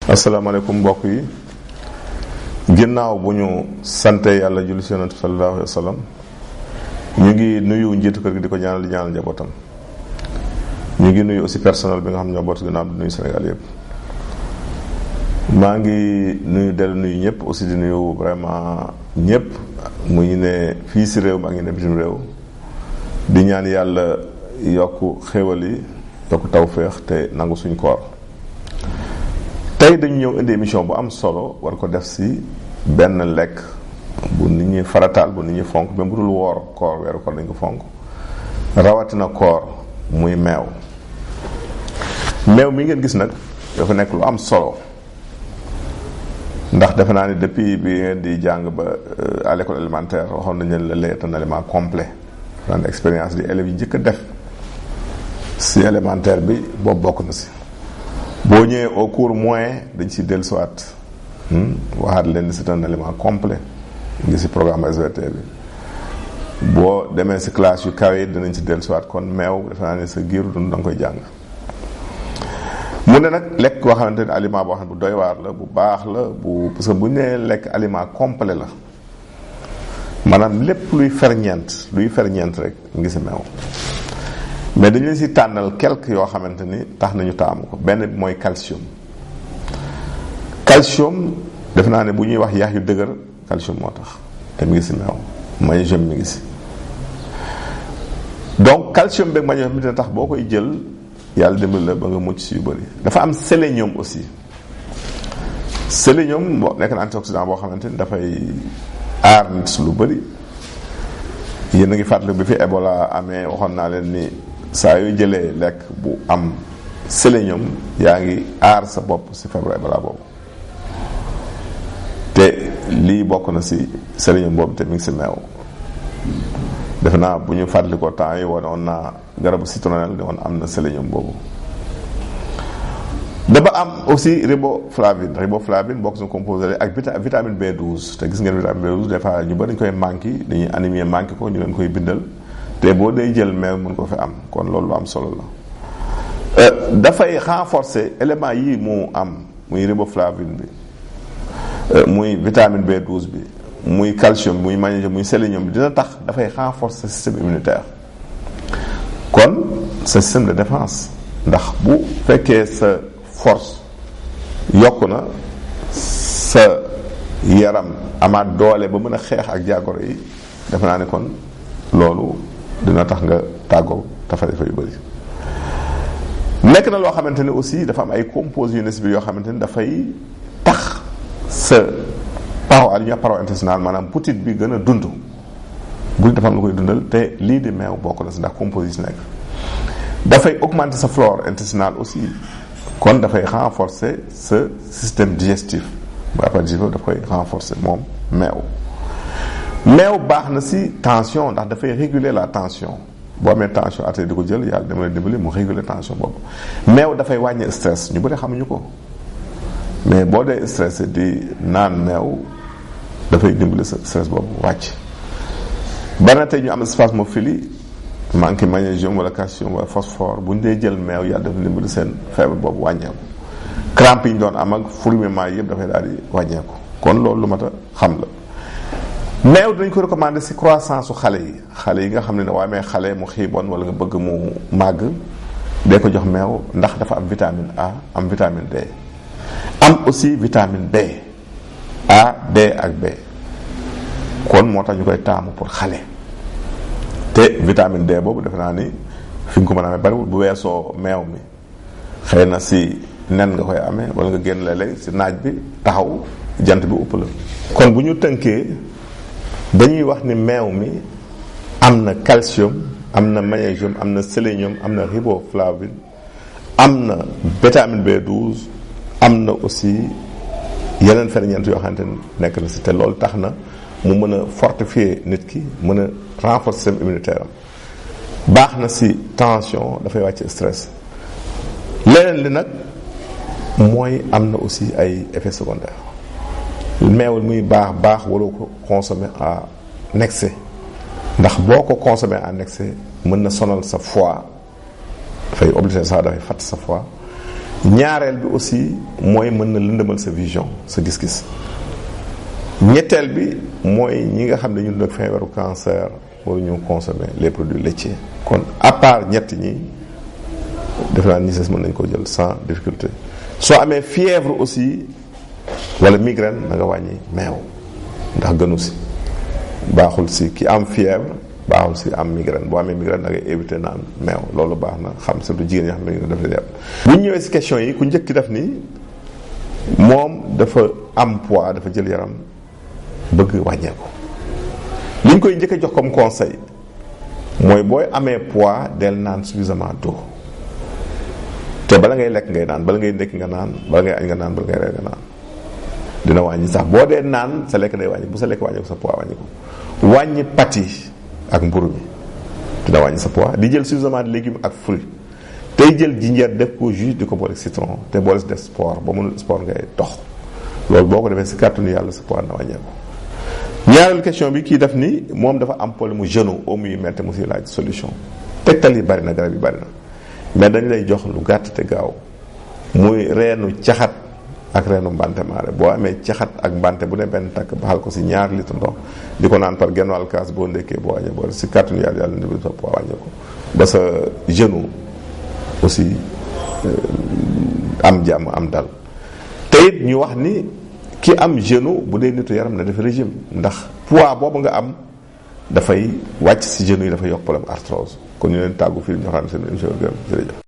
asalaamaaleykum mbokk yi ginnaaw bu ñu sante yàlla julli ci yonent sallallahu alayhi wa sallam ñu ngi nuyu njiitu kër gi di ko ñaanal di ñaanal njabootam ñu ngi nuyu aussi personnel bi nga xam ñoo boot ginnaaw di nuyu Sénégal yëpp maa ngi nuyu dellu nuyu ñëpp aussi di nuyu vraiment ñëpp mu ñu ne fii si réew mi ak ñu ne bitim réew di ñaan yàlla yokk xéwal yi yokk tawféex te nangu suñ koor tey dañu ñëw indi émission bu am solo war ko def si benn lekk bu nit ñi farataal bu nit ñi fonk même bu dul woor koor weeru koor dañ ko fonk rawatina koor muy meew mi ngeen gis nag dafa nekk lu am solo ndax defe naa ni depuis bi ngeen di jàng ba à l'école élémentaire waxoon nañu ne le lait est un aliment complet daan expérience di élèves yi njëkk a def si élémentaire bi boobu bokk na si boo ñëwee au cours moyen dañ si dellusiwaat waxaat leen ni c'est un aliment complet ngi si programme SVT bi boo demee si classe yu kawe yi dinañ si dellusiwaat kon meew defe naa ne sa giiru dund da nga koy jàng mu ne nag lekk boo xamante ne aliment boo xam ne bu doy waar la bu baax la bu parce que bu ñu nee lekk aliment complet la maanaam lépp luy ferñeent rek ngi si meew mais dañu leen si tànnal quelque yoo xamante ni tax nañu taamu ko benn bi mooy calcium def naa ne bu ñuy wax yax yu dëgër calcium moo tax te mi ngi si meew magnésium mi ngi si donc calcium beeg magnésium bi dina tax boo koy jël yàlla dimbali la ba nga mucc si yu bëri dafa am sélénium aussi sélénium bon nekk na antioxydant boo xamante ni dafay aar nit si lu bëri yéen a ngi fàttali bi fi Ebola amee waxoon naa leen ni saa yu jëlee lekk bu am sélénium yaa ngi aar sa bopp si feebaru Ebola boobu te lii bokk na si sélénium boobu te mi ngi si meew defe naa bu ñu fàttali ko temps yi woon naa garabu citronnelle di woon am na sélénium boobu dafa am aussi riboflavine bokk na composé ak vitamine B12 te gis ngeen vitamine B12 des fois ñu bari dañu koy manqué dañuy anémie manqué ko ñu leen koy bindal te boo dee jël meew mën ko fi am kon loolu lu am solo la dafay renforcer élément yi mu am muy riboflavine bi muy vitamine B12 bi muy calcium muy magnésium muy sélénium bi dina tax dafay renforcer système immunitaire kon sa système de défense ndax bu fekkee sa force yokku na sa yaram amaat doole ba mën a xeex ak jàngoro yi defe naa ne kon loolu dina tax nga tàggoo tafa-tafa yu bëri nekk na loo xamante ne aussi dafa am ay composés yu nes bi yoo xamante ne dafay tax sa paroi li ñuy wax paroi intestinale maanaam butit bi gën a dund butit dafa am lu koy dundal te lii di meew bokk na si ndax composés yi si nekk dafay augmenter sa flore intestinale aussi kon dafay renforcer sa système digestif bu appel digestif daf koy renforcer moom meew baax na si tension ndax dafay réguler la tension boo amee tension artérielle di ko jël yàlla dama la dimbali mu réguler tension boobu meew dafay wàññi stress ñu bëri xamuñu ko mais boo dee stressé di naan meew dafay dimbali sa stress boobu wàcc bari na tey ñu am spasmophilie manque magnésium wala calcium wala phosphore bu ñu dee jël meew yàlla dafa dimbali seen feebar boobu wàññeeku crampe yi ñu doon am ak fourmillement yëpp dafay daal di wàññeeku kon loolu lu mat a xam la meew dañ ko recommander ci croissance su xale yi nga xam ne waa amee xale mu xiiboon wala nga bëgg mu màgg dee ko jox meew ndax dafa am vitamine A am vitamine D am aussi vitamine B A D ak B kon moo tax ñu koy taamu pour xale te vitamine D boobu defe naa ni fi nga ko mën a amee bariwul bu weesoo meew mi xëy na ci nen nga koy amee wala nga génn léeg-léeg ci naaj bi taxaw jant bi upp la kon bu ñu tënkee dañuy wax ni meew mi am na calcium am na magnésium am na sélénium am na riboflavine am na vitamine B12 am na aussi yeneen ferñeent yoo xamante ne nekk na si te loolu tax na mu mën a fortifier nit ki mën a renforcer système immunitaire am baax na si tension dafay wàcc stress leneen li nag mooy am na aussi ay effets secondaires meewul muy baax waroo ko consommer en excès ndax boo ko consommer en excès mën na sonal sa foie dafay obligé sax dafay fatt sa foie ñaareel bi aussi mooy mën na lëndëmal sa vision sa gis-gis. ñetteel bi mooy ñi nga xam ne ñun nag feebaru cancer waruñu consommer les produits laitiers. kon à part ñett ñi def naa ni mën nañ koo jël sans difficulté. soo amee fièvre aussi wala migraine da nga wàññi meew ndax gënu si baaxul si ki am fièvre baaxul si am migraine boo amee migraine da ngay éviter naan meew loolu baax na xam surtout jigéen ñi xam ne ñu def yàpp. bu ñu ñëwee si question yi ku njëkk def ni moom dafa am poids dafa jël yaram bëgg wàññeeku li ñu koy njëkk a jox comme conseil mooy booy amee poids del naan suffisamment d'eau te bala ngay lekk ngay naan bala ngay ndekki nga naan bala ngay añ nga naan bala ngay reer nga naan dina wàññi sax boo dee naan sa lekk day wàññi bu sa lekk wàññi ko sa poids wàññi ko wàññi pâti ak mburu mi dina wàññi sa poids di jël suffisamment de légumes ak fruits tey jël jinjeer def ko jus di ko boole citron te boole si def sport ba mënul sport ngay dox loolu boo ko defee si kàttanu yàlla sa poids na wàññeeku. ñaareelu question bi kii def ni moom dafa am problème mu genou omu yu metti mu si laaj solution tegtal yi bari na garab yi bari na mais dañ lay jox lu gàtt te gaaw muy reenu caxat ak reenu mbante maare boo amee caxat ak mbante bu ne benn takk baxal ko si ñaari litre ndox di ko naan par genn wàll kaas boo ndekkee boo wàññee boo si kàttanu yàlla ndibil sa poids wàññee ko ba sa genou aussi am jàmm am dal te it ñu wax ni ki am genou bu dee nitu yaram na def régime ndax poids boobu nga am dafay wàcc si genou yi dafay yokk problème arthrose kon ñu leen tàggu fii ñu waxtaan seen émission jërëjëf